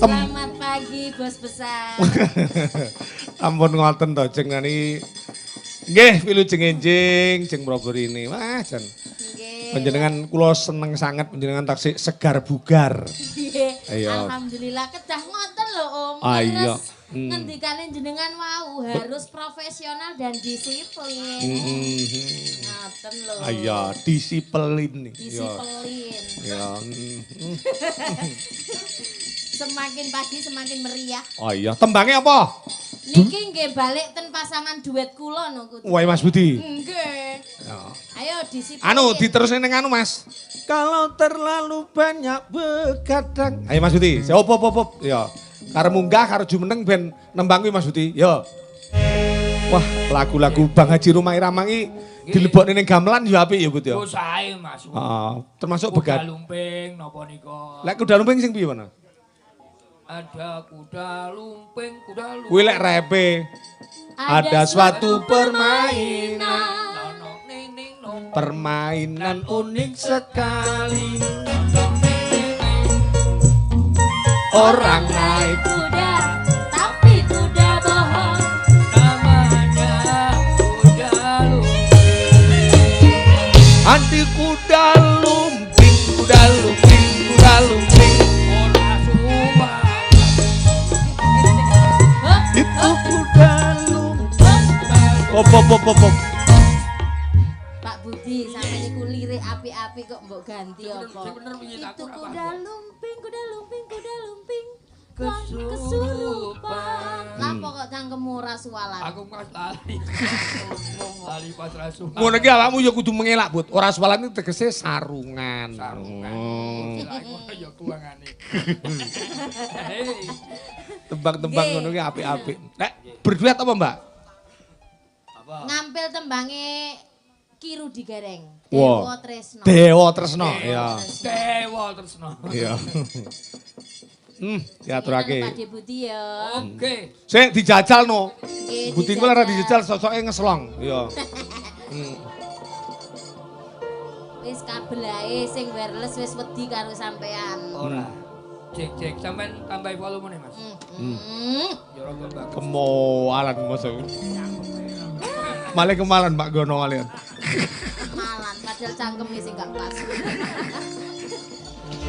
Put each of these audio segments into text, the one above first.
Selamat pagi bos besar. Ampun ngoten to jeng nani. Nggih, wilujeng enjing Jeng Proborini. Wah, jan. Nggih. Panjenengan kula seneng sanget panjenengan taksih segar bugar. Nggih. Alhamdulillah kedah ngoten lho Om. Ah, iya. Ngendikane jenengan wau harus profesional dan disiplin. Ngoten lho. Ah, iya, disiplin. Disiplin. Ya. Semakin pagi semakin meriah. Oh iya, tembangnya apa? Niki nggih balik ten pasangan duet kula no kudu. Wah, Mas Budi. Nggih. Ya. Ayo disiplin. Anu diterusne ning anu Mas. Kalau terlalu banyak begadang. Ayo Mas Budi, op op op. Ya. Karo munggah karo jumeneng ben nembang kuwi Mas Budi. Ya. Wah, lagu-lagu Bang Haji Rhoma Irama iki dilebokne ning gamelan ya apik ya Bud ya. Oh sae Mas. Heeh, termasuk kuda lumping napa nika. Lek kuda lumping sing piye mana? Ada kuda lumping, kuda lumping. Kuwi lek repe. Ada suatu permainan. Permainan unik sekali. Orang naik kuda, tapi kuda bohong. Namanya kuda lumping. Anti kuda lumping, kuda lumping, kuda lumping. Itu kuda lumping. Op op op op. Pak Budi sampe niku lirik api-api kok mbok ganti apa? Itu kuda lumping, kuda lumping, kuda lumping. Kesurupan. Lah kok cangkemmu ora suwalan? Aku pas lali. Lali pas rasulan. Ngono iki awakmu ya kudu mengelak, Bud. Ora suwalan iki tegese sarungan. Sarungan. Lah ya kuangane. Tembang-tembang ngono iki apik-apik. Nek berduet apa, Mbak? Apa? Ngampil tembange Ki Rudi Gareng. Dewa Tresno. Dewa Tresno, ya. Dewa Tresno. Iya. Diaturake. Pak Budi ya. Oke. Sik dijajal no. Budi ku ora dijajal sosoke ngeslong. Iya. Wis kabel ae sing wireless wis wedi karo sampean. Ora. Cek cek sampean tambahi volumene, Mas. Ya ora bagus. Kemoalan mosok. Malah kemalan Pak Gono kalian. Kemalan padahal cangkeme sing gak pas.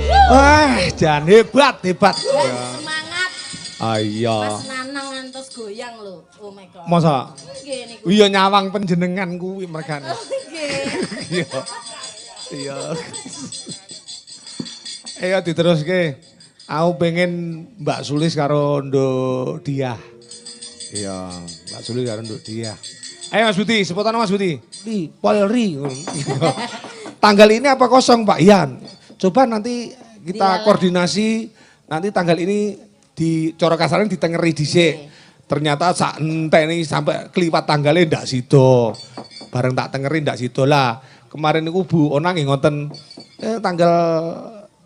Wah, jan hebat, hebat. Ya. Semangat. Ayo. Mas Nanang ngantos goyang lho. Oh my god. Masa? Nggih niku. Iya nyawang panjenengan kuwi mergane. Nggih. Iya. Iya. Ayo diteruske. Aku pengen Mbak Sulis karo Nduk Diah. Iya, Mbak Sulis karo Nduk Diah. Ayo Mas Budi, sebutan Mas Budi. Di Polri. Tanggal ini apa kosong Pak Ian? Coba nanti kita koordinasi, nanti tanggal ini di cara kasarnya ditengeri dhisik. Ternyata sak enteni sampai kliwat tanggalnya ndak sido. Bareng tak tengeri ndak sido lah. Kemarin niku Bu Ona nggih ngoten tanggal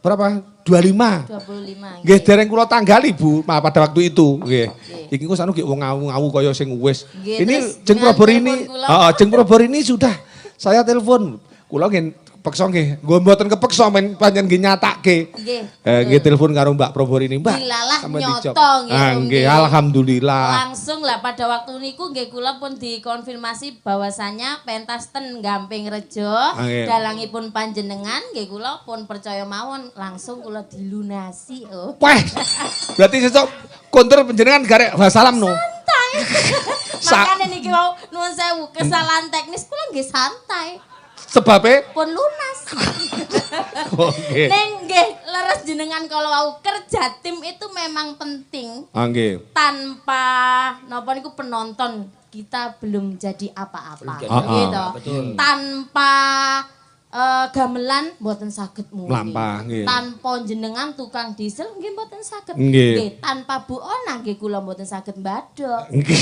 berapa? 25. 25. Nggih dereng kula tanggali Bu pada waktu itu nggih. Iki ku sanu nggih wong ngawu-ngawu kaya sing wis. Ini Jeng Proborini, heeh Jeng Proborini sudah saya telepon. Kula nggih peksa nggih, nggo mboten kepeksa men pancen nggih nyatake. Nggih. Nggih telepon karo Mbak Proborini, Mbak. Dilalah nyoto nggih. Nggih, alhamdulillah. Langsung lah pada waktu niku nggih kula pun dikonfirmasi bahwasanya pentas ten Gamping Rejo, dalangipun panjenengan nggih kula pun percaya mawon langsung kula dilunasi. Oh. Wah. Berarti sesuk kontur panjenengan garek wassalam no. Santai. Makane niki wau nuwun sewu kesalahan teknis kula nggih santai. Sebabnya? Pun lunas. Oke. Neng nggih leres jenengan kalau wau kerja tim itu memang penting. Nggih. Tanpa napa niku penonton kita belum jadi apa-apa. Gitu. Betul. Tanpa gamelan mboten saged muni. Mlampah nggih. Tanpa jenengan tukang diesel nggih mboten saged. Nggih. Tanpa Bu Ona nggih kula mboten saged mbadhok. Nggih.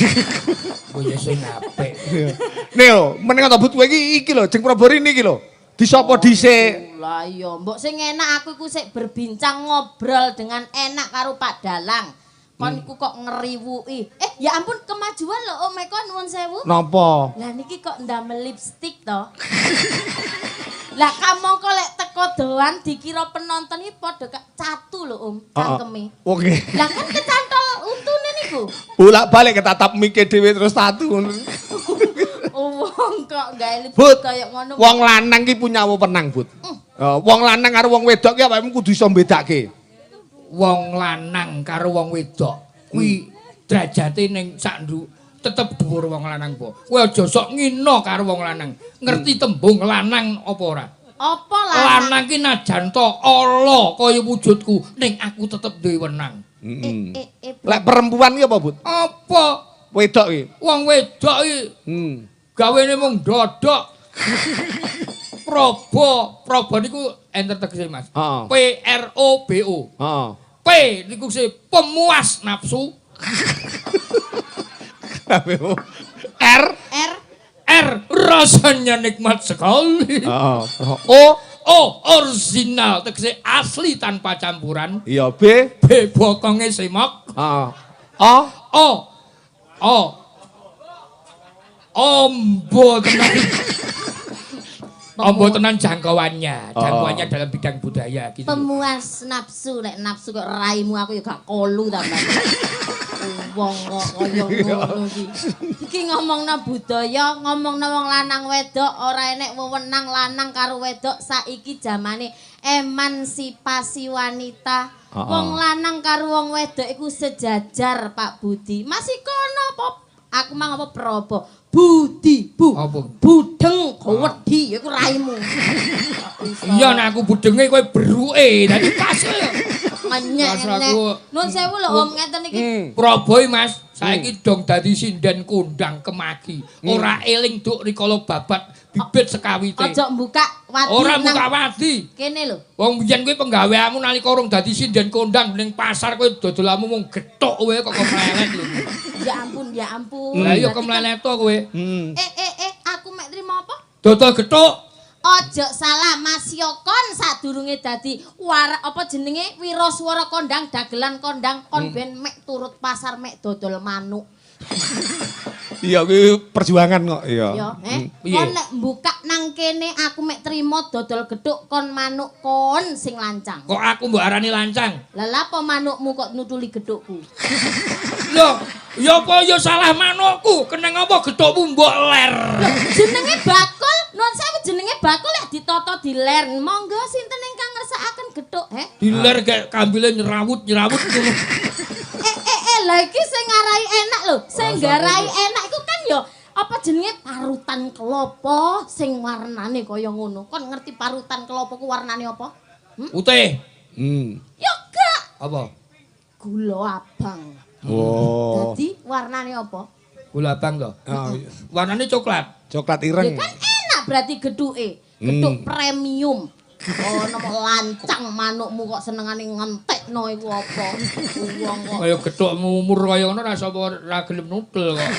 Oh ya sing apik. Neo, meneng ta but kowe iki iki lho Jeng Proborini iki lho. Disapa dhisik? Lah iya, mbok sing enak aku iku sik berbincang ngobrol dengan enak karo Pak Dalang. Kon iku kok ngeriwuki. Ya ampun kemajuan lho Om Eko nuwun sewu. Napa? Lah niki kok ndamel lipstik to? Lah kamangka lek Teko doan dikira penonton iki padha catu lho Om, cangkeme. Oke. Lah kan kecantol untune niku. Bolak-balik ketatap mike dhewe terus tatu. Wong kok gawe Bud, kaya ngono. Wong lanang ki punya wewenang, Bud. Wong lanang karo wong wedok ki awakmu kudu iso mbedake. Wong lanang karo wong wedok kuwi derajate ning sak tetep dhuwur wong lanang po. Kowe aja sok ngina karo wong lanang. Ngerti tembung lanang apa ora? Apa lanang? Lanang ki najan to ala kaya wujudku, ning aku tetep duwe wenang. Heeh. Lek perempuan ki apa, Bud? Apa? Wedok ki. Wong wedok ki gawene mung dodok. Probo, probo niku enter tegese, Mas. P R O B O. P niku se pemuas nafsu. R R R rasanya nikmat sekali. O O original tegese asli tanpa campuran. Iya, B B bokonge semok. O O O ombo tenan. Ombo tenan jangkauannya, jangkauannya dalam bidang budaya gitu. Pemuas nafsu, lek nafsu kok raimu aku ya gak kolu tambah. Wong kok kaya ngono iki. Iki ngomongno budaya, ngomongno wong lanang wedok, ora enek wewenang lanang karo wedok saiki jamane emansipasi wanita. Wong lanang karo wong wedok iku sejajar, Pak Budi. Masih kono apa? Aku mang apa probo. Budi, bu. Apa? Budeng, wedi, iku raimu. Iya nek aku budenge kowe beruke, dadi pas. Ngenyek. Nun sewu lho Om ngeten iki. Proboi Mas, saiki dong dadi sinden kondang kemaki. Ora eling duk rikala babat bibit sekawite. Aja mbuka wadi. Ora mbuka wadi. Kene lho. Wong biyen kuwi penggaweanmu nalika urung dadi sinden kondang ning pasar kowe dodolamu mung gethuk kowe kok kemlelet lho. Ya ampun, ya ampun. Lah iya kemlelet to kowe. Aku mek trimo apa? Dodol gethuk. Ojo salah Mas Yokon sadurunge dadi apa jenenge wiraswara kondang dagelan kondang kon ben mek turut pasar mek dodol manuk. Iya kuwi perjuangan kok iya. Ya, kon nek mbukak nang kene aku mek trimo dodol gethuk kon manuk kon sing lancang. Kok aku mbok arani lancang? Lah lha apa manukmu kok nutuli gethukku? Lho, ya apa ya salah manukku? Keneng apa gethukmu mbok ler? Lho, jenenge bakul. Nun sewu jenenge bakul lek ditata diler. Monggo sinten ingkang ngersakaken gethuk, he? Diler kek kambile nyerawut-nyerawut ngono. Lha iki sing ngarai enak lho. Sing nggarai enak iku kan ya apa jenenge parutan kelapa sing warnane kaya ngono. Kon ngerti parutan kelapa ku warnane apa? Putih. Ya gak. Apa? Gula abang. Oh. Dadi warnane apa? Gula abang to. Warnane coklat. Coklat ireng. Ya kan enak berarti gethuke. Gethuk premium. Oh, nopo lancang manukmu kok senengane ngentekno iku apa? Wong kok kaya gethukmu umur kaya ngono ra sapa ra gelem nudel kok.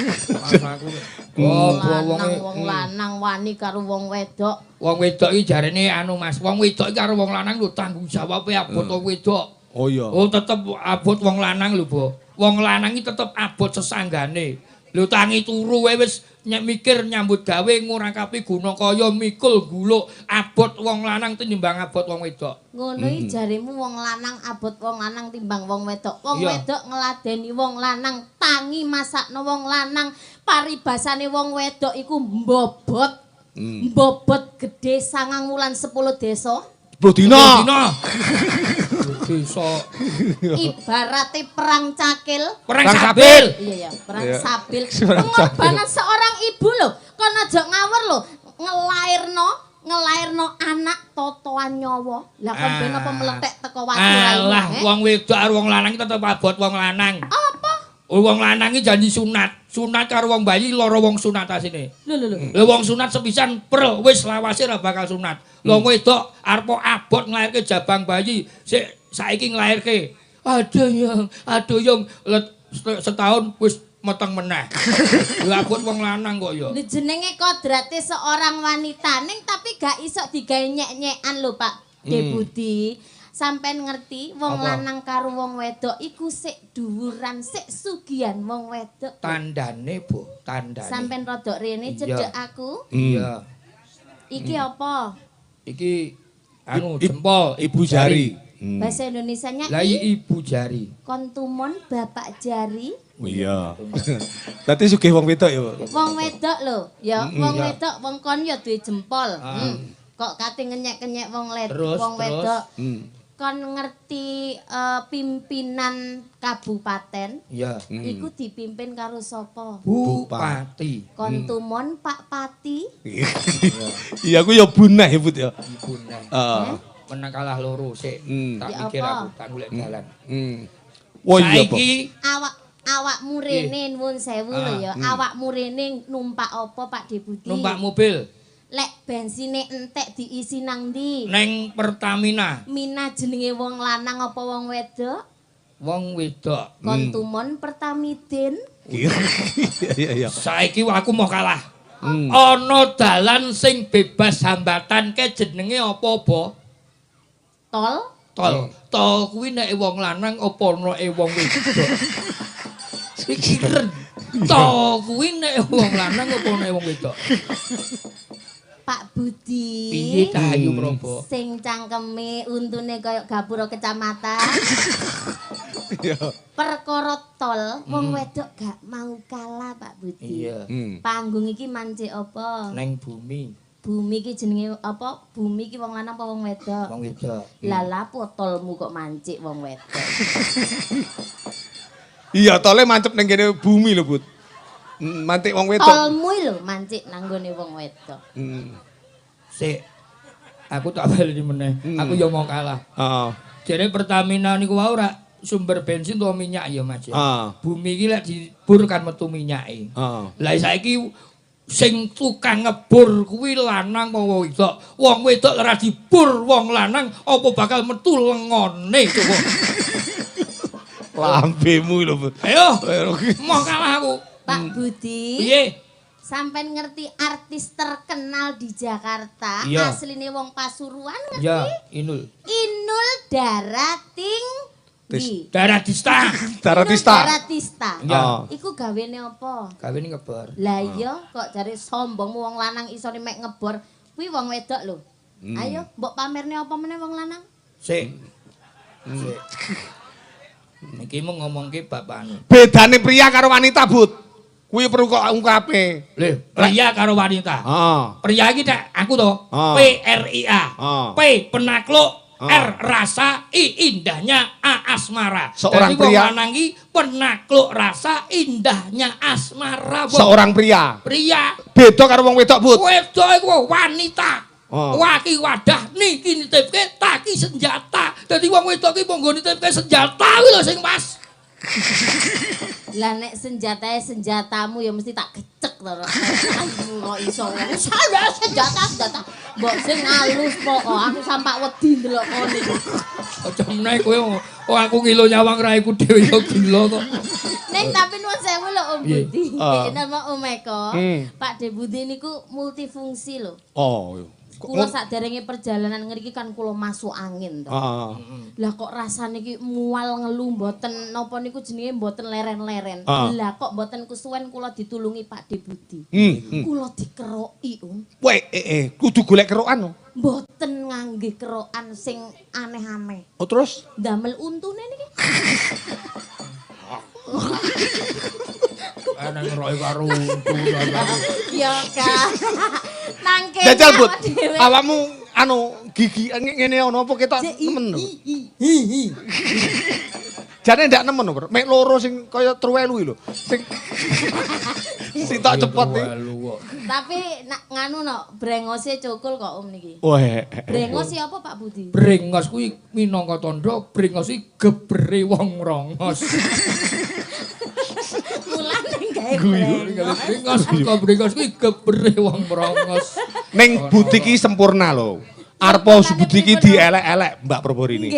Aku. Oh, wong lanang wani karo wong wedok. Wong wedok iki jarene anu Mas, wong wedok iki karo wong lanang lho tanggung jawabe abot wong wedok. Oh iya. Oh tetep abot wong lanang lho, Bo. Wong lanang iki tetep abot sesanggane. Lho tangi turu wae wis mikir nyambut gawe ngurakapi guna kaya mikul guluk abot wong lanang tinimbang abot wong wedok. Ngono iki jaremu wong lanang abot wong lanang timbang wong wedok. Wong wedok ngladeni wong lanang, tangi masakno wong lanang, paribasane wong wedok iku mbobot. Mbobot gedhe 9 wulan 10 desa. 10 dina. Desa. Ibarate perang cakil, perang sabil. Iya ya, perang sabil. Pengorbanan seorang ibu lho, kon aja ngawur lho, ngelairno anak totoan nyawa. Lah kon ben apa meletek teko watu raimu? Alah, wong wedok karo wong lanang tetep abot wong lanang. Apa? Wong lanang iki janji sunat. Sunat karo wong bayi lara wong sunat asine. Lho lho lho. Lho wong sunat sepisan prel wis lawase ra bakal sunat. Lho wedok arep abot nglairke jabang bayi sik saiki nglairke. Aduh yang, aduh yang setahun wis meteng meneh. Lha abot wong lanang kok ya. Lho jenenge kodrate seorang wanita ning tapi gak iso digawe nyek-nyekan lho Pak Deputi. Sampeyan ngerti wong lanang karo wong wedok iku sik dhuwuran, sik sugihan wong wedok. Tandane, Bu, tandane. Sampeyan rodok rene cedhek aku. Iya. Iki apa? Iki Anu jempol, ibu jari. Bahasa Indonesianya Lah ibu jari. Kontumon bapak jari. Oh iya. Berarti sugih wong wedok ya, Pak? Wong wedok lho, ya wong wedok wong kon ya duwe jempol. Kok kate ngenyek-kenyek wong wong wedok. Kon ngerti pimpinan kabupaten? Iya. Iku dipimpin karo sapa? Bupati. Kontumon Pak Pati. Iya aku ya bunah ya, Bud ya. Bunah. Heeh. Menang kalah loro sik. Tak mikir aku tak golek dalan. Wah iya, Pak. Saiki awakmu rene nuwun sewu lho ya. Awakmu rene numpak apa Pak Deputi? Numpak mobil. Lek bensine entek diisi nang ndi? Neng Pertamina. Mina jenenge wong lanang apa wong wedok? Wong wedok. Kontumon Pertamidin. Iya iya iya. Saiki aku mau kalah. Ana dalan sing bebas hambatan ke jenenge apa-apa? Tol. Tol. Tol kuwi nek wong lanang apa nek wong wedok? Pikiran. Tol kuwi nek wong lanang apa nek wong wedok? Pak Budi. Piye ta ayu Probo? Sing cangkeme untune kaya gapura kecamatan. Iya. Perkara tol wong wedok gak mau kalah Pak Budi. Iya. Panggung iki mancik apa? Neng bumi. Bumi iki jenenge apa? Bumi iki wong lanang apa wong wedok? Wong wedok. Lah lapo tolmu kok mancik wong wedok? Iya, tole mancep ning kene bumi lho, Bud. Mantik wong wedok. Tolmu lho mancik nang nggone wong wedok. Sik. Aku tak bali meneh. Aku ya mau kalah. Heeh. Jare Pertamina niku wae ora sumber bensin utawa minyak ya, Mas. Heeh. Bumi iki lek dibur kan metu minyake. Heeh. Lah saiki sing tukang ngebur kuwi lanang apa wedok? Wong wedok ora dibur wong lanang apa bakal metu lengone coba. Lambemu lho, Bud. Ayo, mau kalah aku. Pak Budi. Piye? Sampeyan ngerti artis terkenal di Jakarta, iya. Asline wong Pasuruan ngerti? Iya, Inul. Inul Daratinggi. Daratista. Daratista. Daratista. Iya. Iku gawene apa? Gawene ngebor. Lah iya, kok jare sombong wong lanang isone mek ngebor. Kuwi wong wedok lho. Ayo, mbok pamerne apa meneh wong lanang? Sik. Sik. Niki mau ngomongke bapakne. Bedane pria karo wanita, Bud. Kuwi perlu kok ungkape. Lho, pria karo wanita. Heeh. Pria iki nek aku to, P R I A. P penakluk, R rasa, I indahnya, A asmara. Seorang jadi pria wong lanang iki penakluk rasa, indahnya asmara. Bo. Seorang pria. Pria. Beda karo wong wedok, Bud. Wedok iku wanita. Waki wadah niki nitipke taki senjata. Dadi wong wedok iki monggo nitipke senjata kuwi lho sing pas. Lah nek senjatae senjatamu ya mesti tak gecek to. Kok iso senjata. Mbok sing alus po, aku sampak wedi ndelok kono iku. Aja meneh kowe, oh aku ngilo nyawang raiku dhewe ya gila kok. Ning tapi nuwun sewu lho Om Budi. Nama Om Eko. Pak De Budi niku multifungsi lho. Oh iya. Kula saderenge perjalanan ngriki kan kula masuk angin to. Lah kok rasane iki mual ngelu mboten napa niku jenenge mboten leren-leren. Lah kok mboten kesuwen kula ditulungi Pak De Budi. Kula dikeroki, Om. Weh, kudu golek kerokan. Mboten ngangge kerokan sing aneh-aneh. Oh terus? Ndamel untune niki. Ana ngeroki karo untu. Ya kan. Nangke. Jajal, Bud. Awakmu anu gigi ngene ana apa ketok nemen lho. Jane ndak nemen lho, Bro. Mek loro sing kaya truwelu iki lho. Sing sitok cepot iki. Tapi nak nganu no brengose cukul kok Om niki. Weh. Brengos si apa Pak Budi? Brengos kuwi minangka tandha brengos iki gebere wong mrongos. Mulane gawe brengos. Brengos kuwi gebere wong mrongos. Ning Budi iki sempurna lho. Arpa Budi iki dielek-elek Mbak Proborini.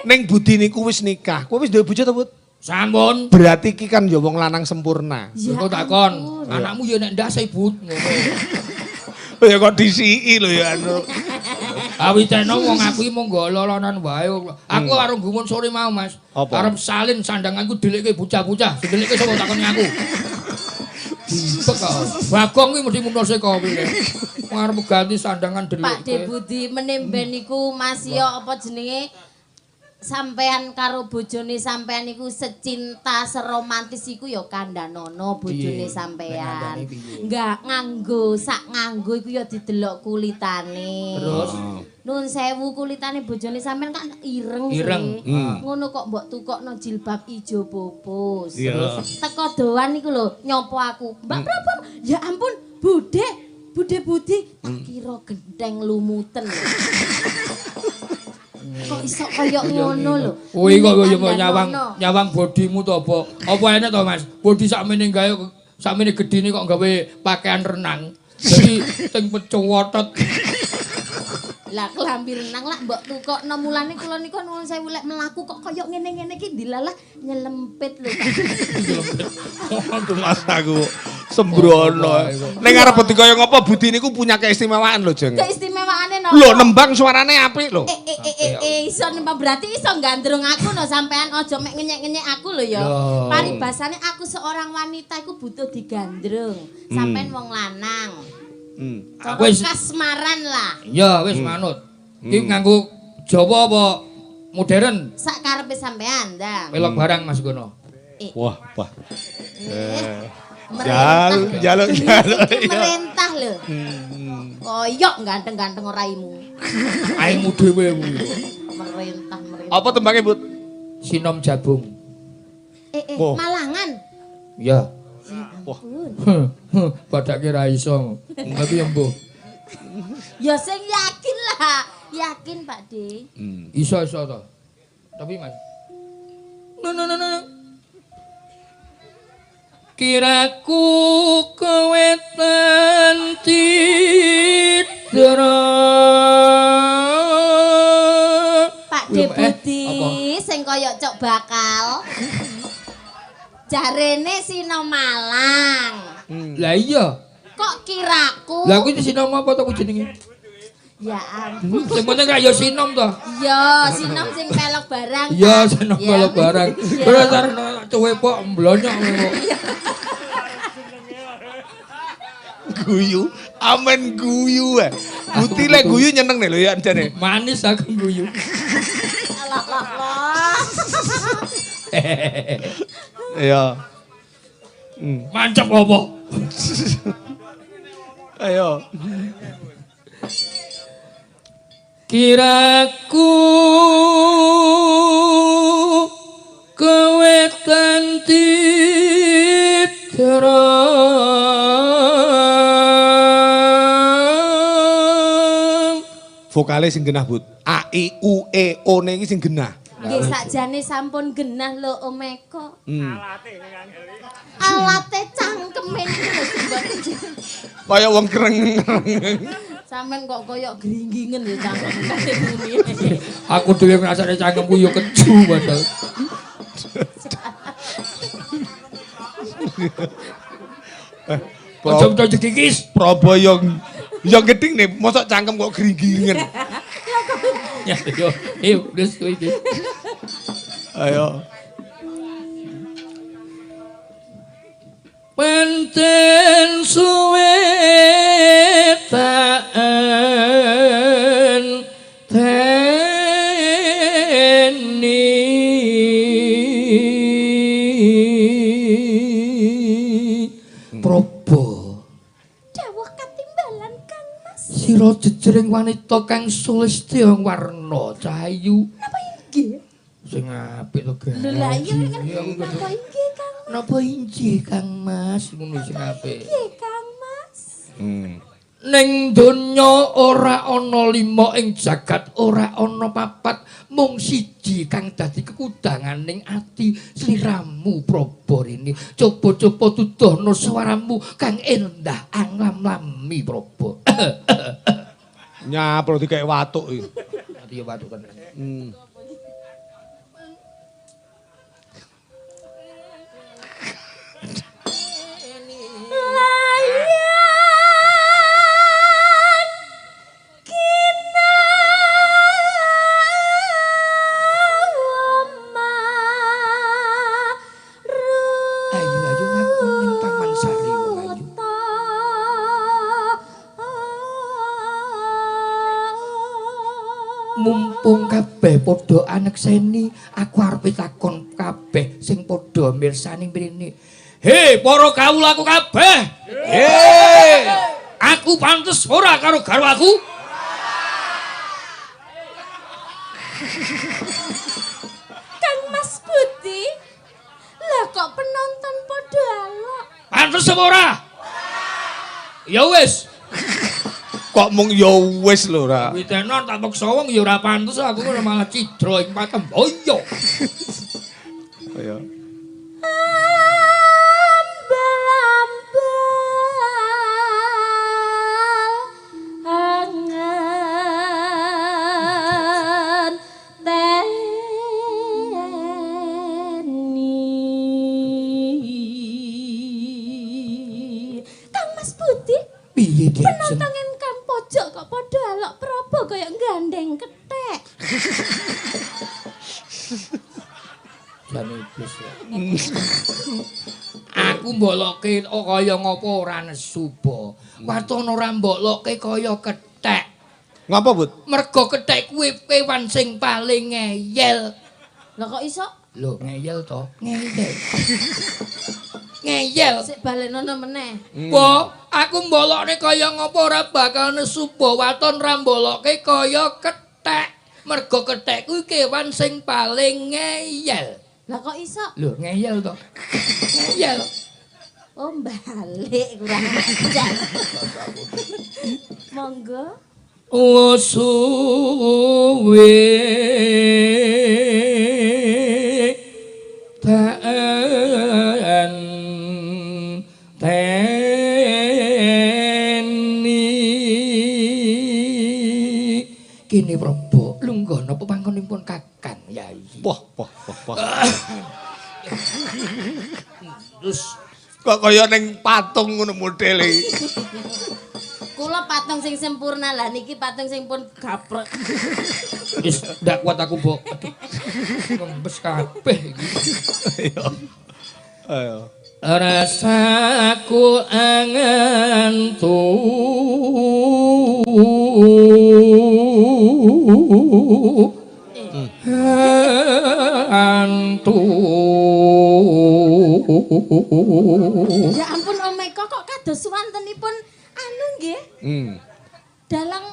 Ning Budi niku wis nikah. Kowe wis duwe bojo to, Bud? Sampun. Berarti iki kan ya wong lanang sempurna. Engko takon, anakmu ya nek ndase, Bud, ngono. Ya kok disiki lho ya anu. Awiteno wong aku iki mung gololonan wae. Aku karo gumun sore mau, Mas. Apa? Arep salin sandanganku dhelikke bocah-bocah. Dhelikke sapa takon aku. Dibek kok. Bagong kuwi mesti munose kowe. Arep ganti sandangan dhewe. Pak De Budi menemben niku Mas yo apa jenenge sampean karo bojone sampean niku secinta seromantis iku ya kandhanono bojone sampean. Enggak nganggo sak nganggo iku ya didelok kulitane. Terus nuwun sewu kulitane bojone sampean kan ireng ireng. Ngono kok mbok tukokno jilbab ijo pupus. Terus teko doan niku lho nyopo aku. Mbak Prabon, ya ampun, Bude, Bude Budi tak kira genteng lumuten. Kok iso kaya ngono lho. Kuwi kok ya nyawang nyawang bodimu to apa? Apa enek to Mas? Bodi sakmene gawe sakmene gedine kok gawe pakaian renang. Jadi teng pecowotot. Lah klambi renang lah mbok tukokno mulane kula niku nuwun sewu lek mlaku kok kaya ngene-ngene iki dilalah nyelempit lho. Nyelempit. Mas aku sembrono. Ning arep kaya ngopo Budi niku punya keistimewaan lho, Jeng. Keistimewaane napa? Lho nembang suarane apik lho. Iso nembang berarti iso gandrung aku no sampean aja mek ngenyek-ngenyek aku lho ya. Paribasane aku seorang wanita iku butuh digandrung. Sampean wong lanang. Wis kasmaran lah. Ya wis manut. Iki nganggo Jawa apa modern? Sak karepe sampean, Ndang. Melok barang Mas Gono. Wah, wah. Jaluk merentah lho. Koyok ganteng-ganteng raimu. Aimu dhewe kuwi. Merentah, merentah. Apa tembangnya, Bud? Sinom Jabung. Malangan. Ya. Wah. Padake ra iso. Tapi embuh. Ya sing yakin lah. Yakin Pak De. Iso-iso to. Tapi Mas. No no no no. Kiraku kewetan cidra. Pak De Budi sing koyok cok bakal. Jarene Sino Malang. Lah iya. Kok kiraku? Lah kuwi Sinom apa to kuwi jenenge? Ya ampun. Sing penting ra ya Sinom to. Iya, Sinom sing pelok barang. Iya, Sinom pelok barang. Terus arep cuwe pok mblonyok kok. Guyu, amen guyu eh. Budi lek guyu nyeneng nih lho ya jane. Manis aku guyu. Alah lah. Iya. Mancep apa? Ayo. Kiraku kewetan titra. Vokale sing genah, Bud. A I U E O ne iki sing genah. Nggih sakjane sampun genah lho Om Eko. Alate cangkeme niku lho mboten. Kaya wong kreng-kreng. Sampeyan kok koyok gringgingen ya cangkem kate muni. Aku dhewe ngrasakne cangkemku ya keju padahal. Ojo jegigis. Probo yo yo geding nih, mosok cangkem kok gringgingen. Ya yo, ayo wis kowe iki. Ayo. Pancen suwe taan teni Probo. Dawuh katimbalan Kang Mas. Sira jejering wanita kang sulistya warna cahayu. Napa inggih? Sing apik to, Guys. Lho lah iya napa inggih Kang? Napa inggih Kang Mas ngono sing apik. Inggih Kang Mas. Ning donya ora ana lima ing jagat ora ana papat mung siji kang dadi kekudanganing ati sliramu Probo rene. Coba-coba tuduhno swaramu kang endah anglam-lami Probo. Nyapro dikek watuk iki. Ati ya watuk tenan. Ayo ayo ngaku ning Taman Sari wong ayu. Kabeh padha anekseni, aku arepe takon kabeh sing padha mirsani mrene. He, para kawulaku kabeh. He. Aku pantes ora karo garwaku? Kang Mas Budi, lah kok penonton padha alok? Pantes apa ora? Ya wis. Kok mung ya wis lho ora. Witenon tak peksa wong ya ora pantes aku ora malah cidra ing patemboyo. Ayo. Ambal-ambal angan teni. Kang Mas Budi, piye penonton ingkang pojok kok padha alok probo kaya gandeng kethek. Jan iblis ya. Aku mbolokke kaya ngopo ora nesu, Bo. Waton ora mbolokke kaya kethek. Ngapa, Bud? Mergo kethek kuwi kewan sing paling ngeyel. Lah kok iso? Lho, ngeyel to? Ngeyel. Ngeyel. Sik balenono meneh. Bo, aku mbolokne kaya ngopo ora bakal nesu, Bo. Waton ora mbolokke kaya kethek. Mergo kethek kuwi kewan sing paling ngeyel. Lah kok iso? Lho, ngeyel to. Ngeyel. Oh, balik kurang ajar. Monggo. Suwe taan teni kene Prabu lungguh napa panggonipun Kakang Yai. Wah, wah, wah, wah. Terus kok kaya ning patung ngono modele. Kula patung sing sempurna lah niki patung sing pun gaprek. Wis ndak kuat aku, Mbok. Aduh. Ngembes kabeh iki. Ayo. Ayo. Rasaku angantu antu. Ya ampun Om Eko kok kados suwantenipun anu nggih. Dalang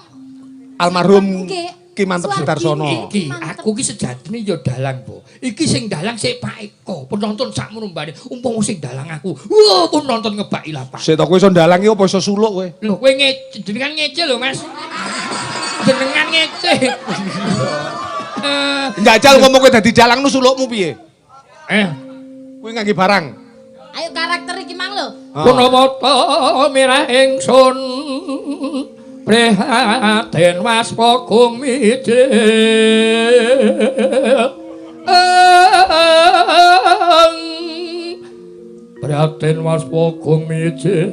almarhum Ki Manteb Sudarsono. Iki aku ki sejatine ya dalang, Bo. Iki sing dalang sik Pak Eko, penonton sakmono mbane. Umpama sing dalang aku, wah penonton ngebaki lapak. Sik to kowe iso dalang iki apa iso suluk kowe? Lho kowe ngece, jenengan ngece lho, Mas. Jenengan ngece. Njajal ngomong kowe dadi dalang nu sulukmu piye? Kowe ngangge barang. Ayo karakter iki mang lho. Punapa mirah ingsun prihatin waspagung mijil. Prihatin waspagung mijil.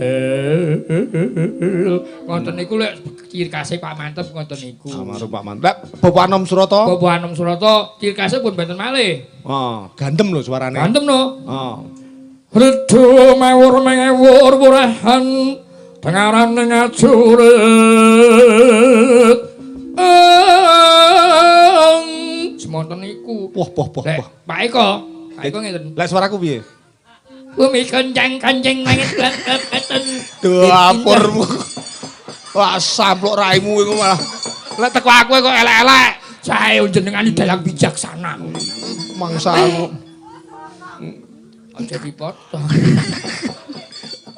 Ngoten niku lek ciri khase Pak Manteb ngoten niku. Almarhum Pak Manteb. Bapak Anom Surata. Bapak Anom Surata ciri khase pun benten malih. Heeh, gandem lho suarane. Gandem no. Heeh. Redu mewur mewur burahan tengaran ngajurit. Semonten niku. Wah, wah, wah, wah. Pak Eko, Pak Eko ngeten. Lah suaraku piye? Bumi kencang-kencing langit keten. Dapurmu. Wah, samplok raimu iku malah. Lek teko aku kok elek-elek. Sae jenengan dalang bijaksana. Mangsamu. Aja dipotong.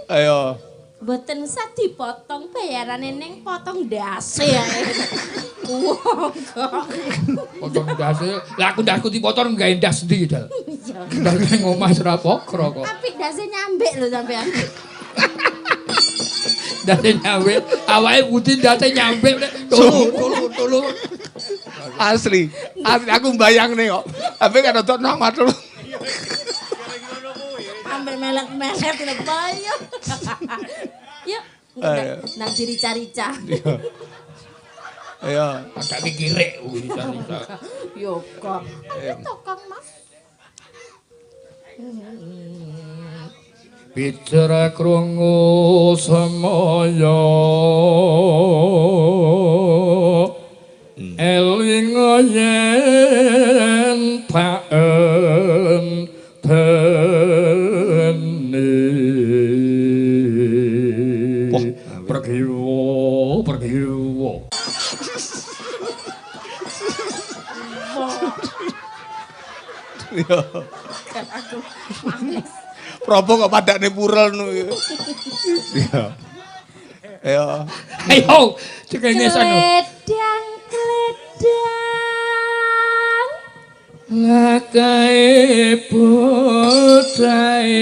Ayo. Mboten usah dipotong bayarane ning potong ndase ae. Wong kok. Potong ndase. Lah aku ndasku dipotong gawe ndas endi, Dal? Iya. Ndas ning omah ora pokro kok. Apik ndase nyambik lho sampean. Ndase nyambik, awake putih ndase nyambik. Tulu, tulu, tulu. Asli. Asli aku mbayangne kok. Tapi kan rodok nang matul. Sampai melek-melek lho payo. Yuk, nang dirica-rica. Ayo, agak mikirek rica-rica. Yo kok. Ayo to Kang Mas. Bicara krungu semaya. Eling yen Iya. Aku males. Propo kok padakne purel nu. Iya. Ayo. Ayo, cengengesan. Kledang kledang. Lakae putrae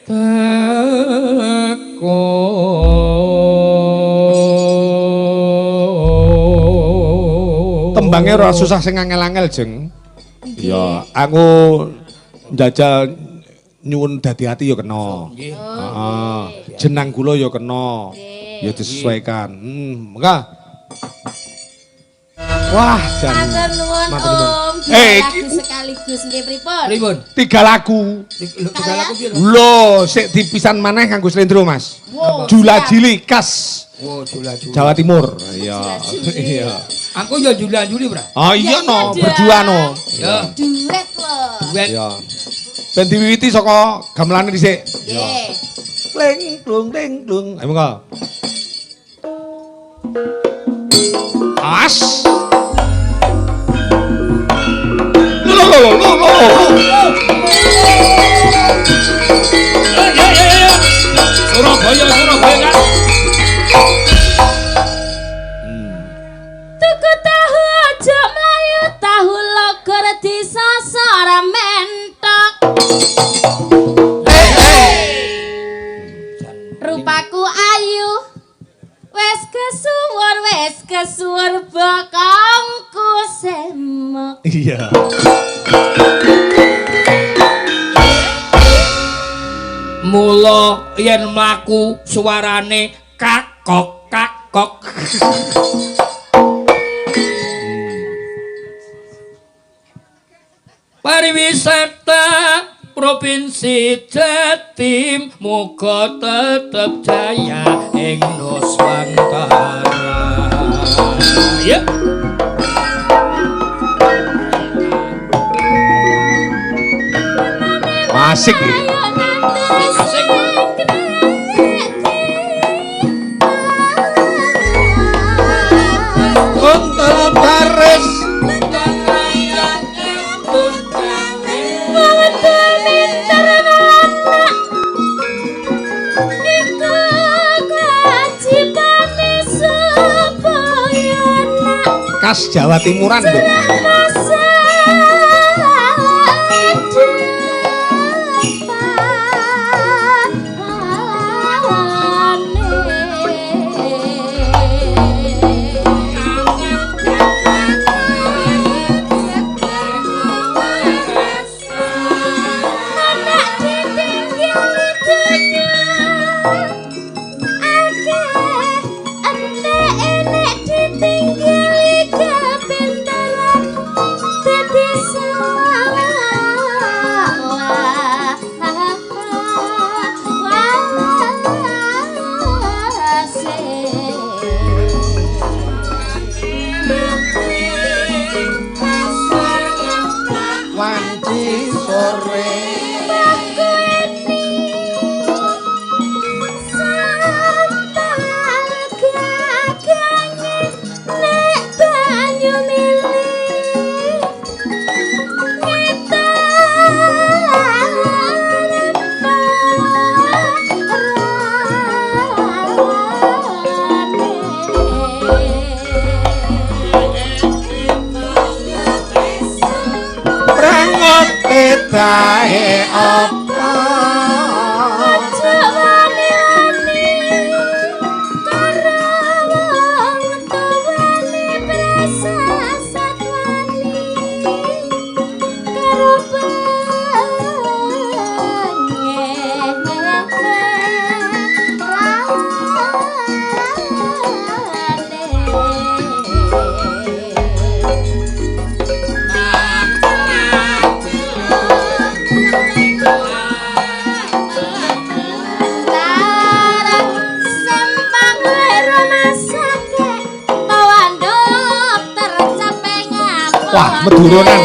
teko. Tembangnya ora susah sing angel-angel, Jeng. Iya, aku njajal nyuwun dadi ati ya kena. Heeh. Jenang gula ya kena. Ya disesuaikan. Mengko. Wah, jan. Matur nuwun Om. Lagu sekaligus nggih pripun? Pripun? 3 lagu. 3 lagu piye? Lho, sik dipisan maneh kanggo slendro, Mas. Jula Jili khas. Oh, Jula Juli. Jawa Timur. Iya. Iya. Aku ya Jula Juli, Bra. Oh iya no, berdua no. Ya. Duet lho. Duet. Iya. Ben diwiwiti saka gamelane dhisik. Nggih. Kling klung kling klung. Ayo monggo. As. Lho lho lho lho. Ya ya ya. Surabaya Surabaya kan. Tuku tahu aja mlayu tahu logor disosor mentok. Rupaku ayu wis kesuwur bokongku semok. Iya. Mula yen mlaku suarane kakok kakok. Pariwisata Provinsi Jatim muga tetep jaya ing Nuswantara. Ya. Asik iki. Asik. Kuntel baris khas Jawa Timuran lho. Wanci sore Dae apa aja wani-wani karo wong tuwane prasasat wani karo Wah, Meduronan.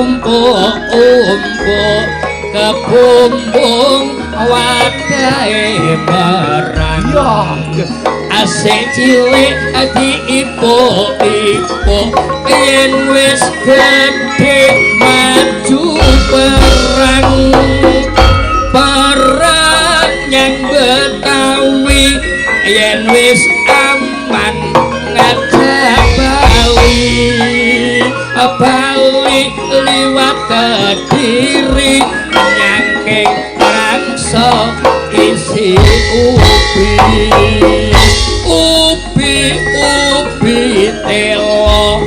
Umpuk-umpuk kebumbung wadahe merang. Asik cilik diipuk-ipuk yen wis gedhe maju perang. Perang yang Betawi yen wis aman ngajak bali. Bali liwat Kediri nyangking rangsa isi ubi. Ubi ubi telo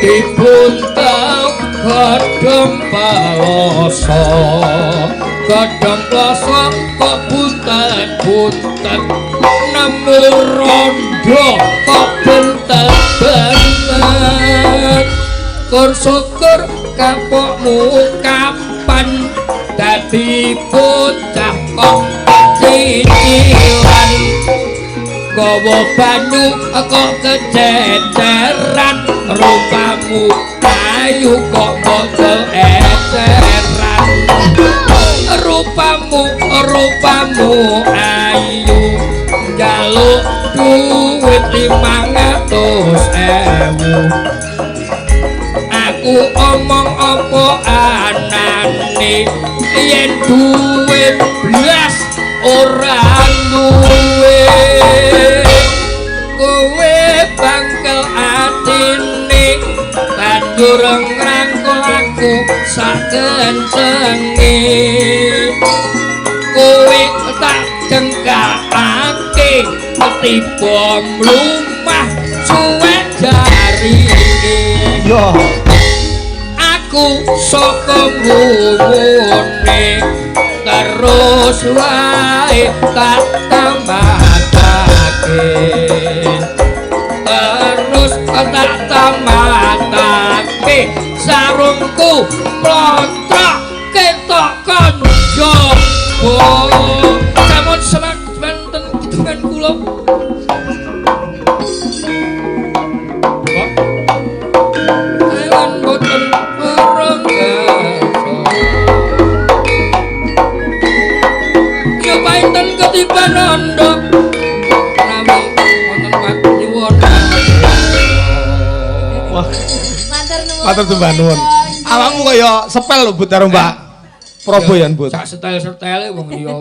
dibuntel godhong ploso. Godhong ploso kok buntet-buntet nemu rondo kok bentet-bentet. Syukur syukur kapokmu kapan dadi bocah kok cicilan. Gawa banyu kok kececeran rupamu ayu kok bocor eceran. Rupamu rupamu ayu njaluk duit 500.000. Aku omong apa anane yen duit blas ora duwe. Kowe bangkel atine banjur ngrangkul aku sak kencenge. Kowe tak cengkakake tiba mlumah suwek jarine. Yo aku saka ngumune terus wae tak tamatake. Terus tak tamatake sarungku plotrok ketok konjobo. Sampun semak wonten kidungan kula. Lan boten ketiban andhok nami wonten nyuwun. Wah, matur nuwun. Matur nuwun. Awakmu kaya sepel lho Bud karo Mbak Probo ya Bud. Sak setel-setele wong liya.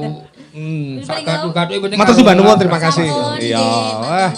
Sak gaduh-gaduhe penting. Matur nuwun, terima kasih. Iya. Wah.